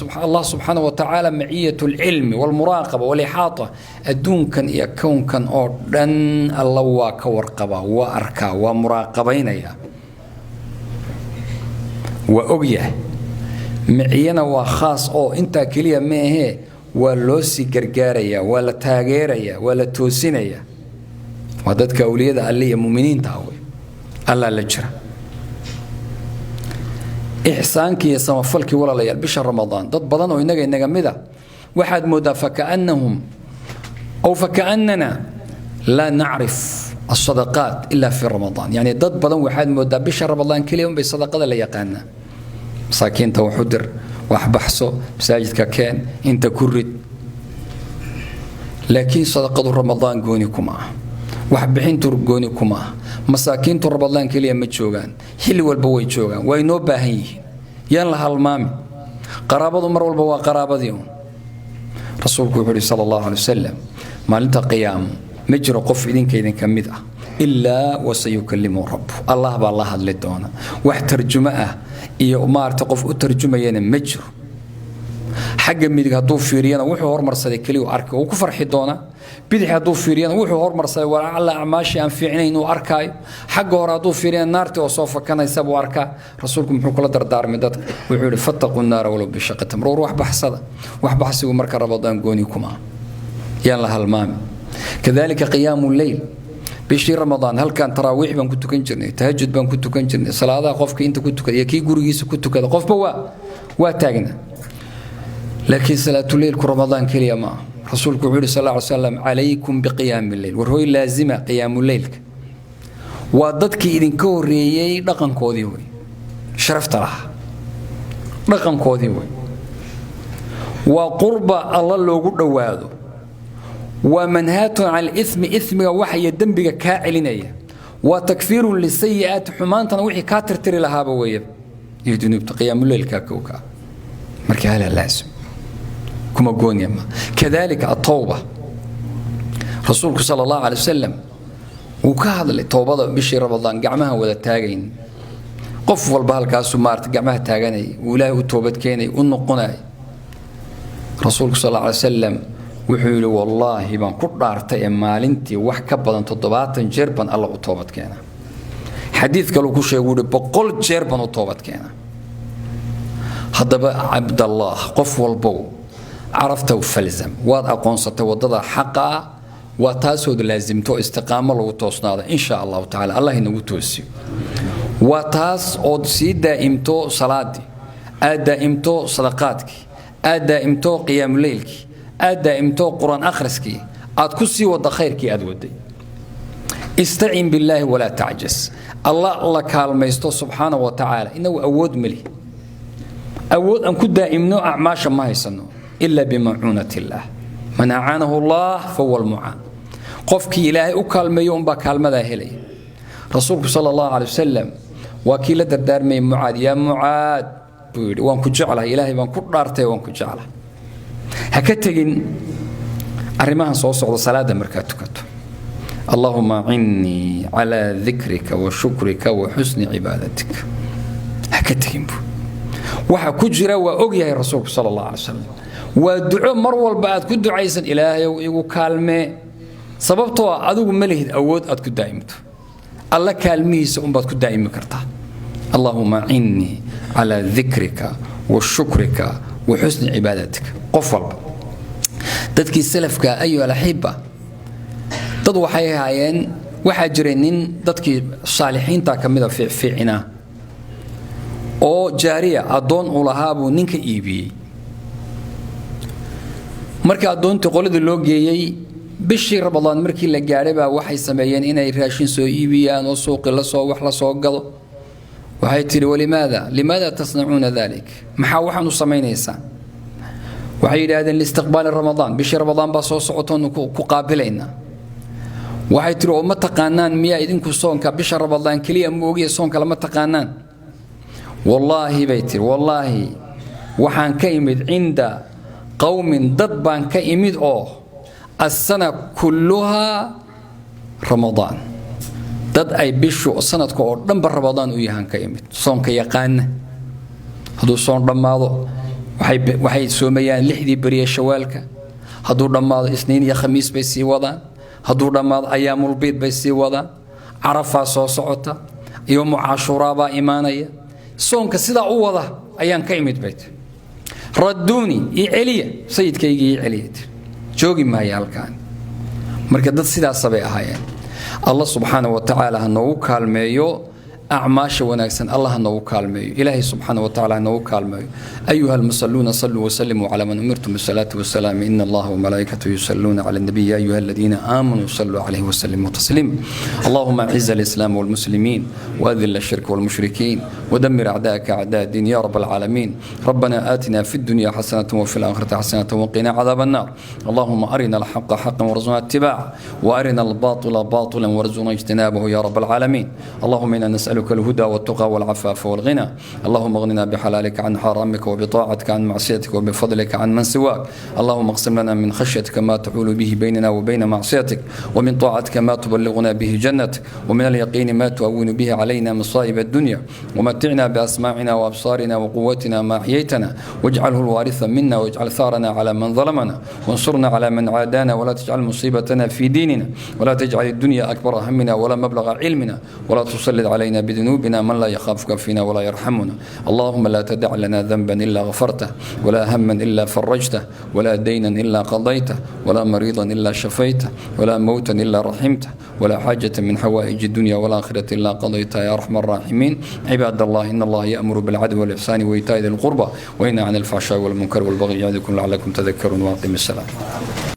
Allah subxaana wa tacaala maciyat alcilmi walmuraaqaba walixaata. Adduunkan iyo kownkan oo dhan Alla waa ka warqabaa, waa arkaa, waa muraaqabaynaya, waa ogyahay. Miciyana waa khaas oo intaa keliya ma ahee, waa loo sii gargaarayaa, waa la taageerayaa, waa la toosinayaa. Waa dadka awliyada Alle iyo muminiinta ah wey, Allaa la jira. Ixsaankii iyo samafalkii, walaalayaal, bisha Ramadaan dad badan oo innaga mid a waxaad moodaa fakaannahum aw fakaannana laa nacrif asadaqaat ila fi Ramadaan. Yani dad badan waxaad moodaa bisha Ramadaan keliya unbay sadaqada la yaqaanaa. Masaakiinta wax u dir, wax baxso, masaajidka keen, inta ku rid. Laakiin sadaqadu Ramadaan gooni kuma ah, waxbixintu gooni kuma ah. Masaakiintu Ramadaan keliya ma joogaan, xilli walba way joogaan, waa inoo baahan yihiin. Yaan la halmaamin, qaraabadu mar walba waa qaraabadii un. Rasuulku wuxuu yidhi sala allahu alay wasalam: maalinta qiyaamo ma jiro qof idinka idinka mid ah ilaa wasayukallimu rabbu, Allah baa la hadli doona. Wax tarjumo ah iyo maarata qof u tarjumayana ma jiro. Xagga midig hadduu fiiriyana, wuxuu hormarsaday keliya u arkay, uu ku farxi doonaa. Bidix hadduu fiiriyana, wuxuu hormarsaday waa alla acmaashii aan fiicnayn inuu arkaayo. Xagga hore hadduu fiiriyana, naartii oo soo fakanaysa buu arkaa. Rasuulku muxuu kula dardaarmay dadka? Wuxuu yidhi: fattaquu naara walow bishaqi tamr. War wax baxsada. Wax baxsigu marka Ramadaan gooni kuma ah, yaan la halmaamin. Kadalika qiyaamu leyl. Bishii Ramadaan halkan taraawiix baan ku tukan jirnay, tahajud baan ku tukan jirnay, salaadaha qofka inta ku tukada iyo kii gurigiisa ku tukada, qofba waa taagnaa. Laakiin salaatuleylku Ramadaan keliya ma ah. Rasuulku wuxuu yidhi sal lla ly slam: calaykum biqiyaami leyl. War hooy, laazima qiyaamuleylka. Waa dadkii idinka horreeyey dhaqankoodii wey, sharafta lahaa dhaqankoodii wey. Waa qurba Alla loogu dhowaado, waa manhaatun can alimi, imiga waxaya dembiga kaa celinaya, waa takfiirun lisayi'aati, xumaantana wixii kaa tirtiri lahaaba weeye iyo dunuubta. Qiyaamuleylkaa kowka ah marka hala laazim, kuma gooniya ma. Kadalika atowba. Rasuulku sala allahu calay wasalam wuu ka hadlay towbada. Bishii Ramadaan gacmaha wada taagayn, qof walba halkaasuu maarata gacmaha taaganayay, wuu Ilaahay u toobad keenay, u noqonay. Rasuulku sal alla alay wasalam wuxuu yidhi: wallaahi baan ku dhaartay ee maalintii wax ka badan 70 jeer baan Alla u toobad keenaa. Xadiid kaluu ku sheegay, wuhi 100 jeer baan u toobad keenaa. Haddaba cabdallah, qof walbow caraftaw falzam, waad aqoonsatay waddada xaqa ah, waa taasood laasimto, istiqaamo lagu toosnaada insha allahu tacala, Allah inagu toosiyo. Waa taas ood sii daa'imto salaadii, aad daa'imto sadaqaadkii, aad daa'imto qiyaamuleylkii, aad daa'imto qur-aan akhriskii, aad ku sii wadda khayrkii aad waday. Istacin billaahi walaa tacjas. Allah la kaalmaysto subxaana wa tacaala. Inagu awood mali, awood aan ku daa'imno acmaasha ma haysano ila bimacuunat illaah. Man acaanahu Allah fahuwa almucaan. Qofkii Ilaahay u kaalmeeyo unbaa kaalmadaa helaya. Rasuulku sala allahu calay wasalam waa kii la dardaarmayay Mucaad. Yaa Mucaad, buu yidhi, waan ku jeclahay, Ilaahay baan ku dhaartay, waan ku jeclahay. Ha ka tegin arrimahan soo socda salaadda markaad tukato: allahuma acinnii calaa dikrika wa shukrika wa xusni cibaadatik. Ha ka tegin buu. Waxa ku jira waa og yahay rasuulku sala allah alay wasalam. Waa duco mar walba aad ku ducaysan: Ilaahayow igu kaalmee. Sababtoo ah adigu ma lihid awood aad ku daa'imto, Alla kaalmihiisa unbaad ku daa'imi kartaa. Allahuma acinnii calaa dikrika wa shukrika wa xusni cibaadatika. Qof walba, dadkii salafka, ayuha alaxiba, dad waxay ahaayeen. Waxaa jiray nin dadkii saalixiinta ka mida, fiicfiicinaa, oo jaariya, addoon uu lahaa buu ninka iibiyey. Markii addoontii qoladii loo geeyey, bishii Ramadaan markii la gaadhay baa waxay sameeyeen inay raashin soo iibiyaan oo suuqi lasoo wax la soo gado. Waxay tidhi: walimaada, limaada tasnacuuna dalik? Maxaa waxaan u samaynaysaan? Waxay yidhaahdeen: liistiqbaali Ramadaan, bishii Ramadaan baa soo socotoonu ku qaabilaynaa. Waxay tidhi: oo ma taqaanaan miyaa idinku soonka bisha Ramadaan keliya ma ogiya, soonka lama taqaanaan? Wallaahi, bay tidhi, wallaahi waxaan ka imid cinda qowmin, dad baan ka imid oo assana kulluhaa Ramadaan, dad ay bishu sanadka oo dhanba Ramadaan u yahaan ka imid, soonka yaqaana. Hadduu soon dhammaado Waxay soomayaan 6dii beriye Shawaalka. Hadduu dhammaado, Isniin iyo Khamiis bay sii wadaan. Hadduu dhammaado, Ayaamulbiid bay sii wadaan. Carafaa soo socota, Yowmu Cashuuraabaa imaanaya. Soonka sidaa u wada ayaan ka imid, bay tiri. Radduuni, ii celiya sayidkaygii, ii celiya, tiri, joogi maaya halkaan. Marka dad sidaasa bay ahaayeen. Allah subxaana wa tacaala ha noogu kaalmeeyo acmaasha wanaagsan. Allah ha noogu kaalmeeyo. Ilaahay subxaana wa tacala ha noogu kaalmeeyo. أيها المصلون، صلوا وسلموا على من أمرتم بالصلاة والسلام. إن الله وملائكته يصلون على النبي، يا أيها الذين آمنوا صلوا عليه وسلموا تسليما. اللهم أعز الإسلام والمسلمين، وأذل الشرك والمشركين، ودمر أعداءك أعداء الدين يا رب العالمين. ربنا آتنا في الدنيا حسنة وفي الآخرة حسنة وقنا عذاب النار. اللهم أرنا الحق حقا وارزقنا اتباعه، وأرنا الباطل باطلا وارزقنا اجتنابه يا رب العالمين. اللهم إنا نسألك الهدى والتقى والعفاف والغنى. اللهم اغننا بحلالك عن حرامك، وبطاعتك عن معصيتك، وبفضلك عن من سواك. اللهم اقسم لنا من خشيتك ما تحول به بيننا وبين معصيتك، ومن طاعتك ما تبلغنا به جنتك، ومن اليقين ما تهون به علينا مصائب الدنيا. ومتعنا بأسماعنا وأبصارنا وقوتنا ما أحييتنا، واجعله الوارث منا، واجعل ثارنا على من ظلمنا، وانصرنا على من عادانا، ولا تجعل مصيبتنا في ديننا، ولا تجعل الدنيا أكبر همنا ولا مبلغ علمنا، ولا تسلط علينا بذنوبنا من لا يخافك فينا ولا يرحمنا. اللهم لا تدع لنا ذنبا إلا غفرته، ولا هما إلا فرجته، ولا دينا إلا قضيته، ولا مريضا إلا شفيته، ولا موتا إلا رحمته، ولا حاجة من حوائج الدنيا والآخرة إلا قضيتها يا أرحم الراحمين. عباد الله، إن الله يأمر بالعدل والإحسان وإيتاء ذي القربى وينهى عن الفحشاء والمنكر والبغي يعظكم لعلكم تذكرون، وأقم الصلاة.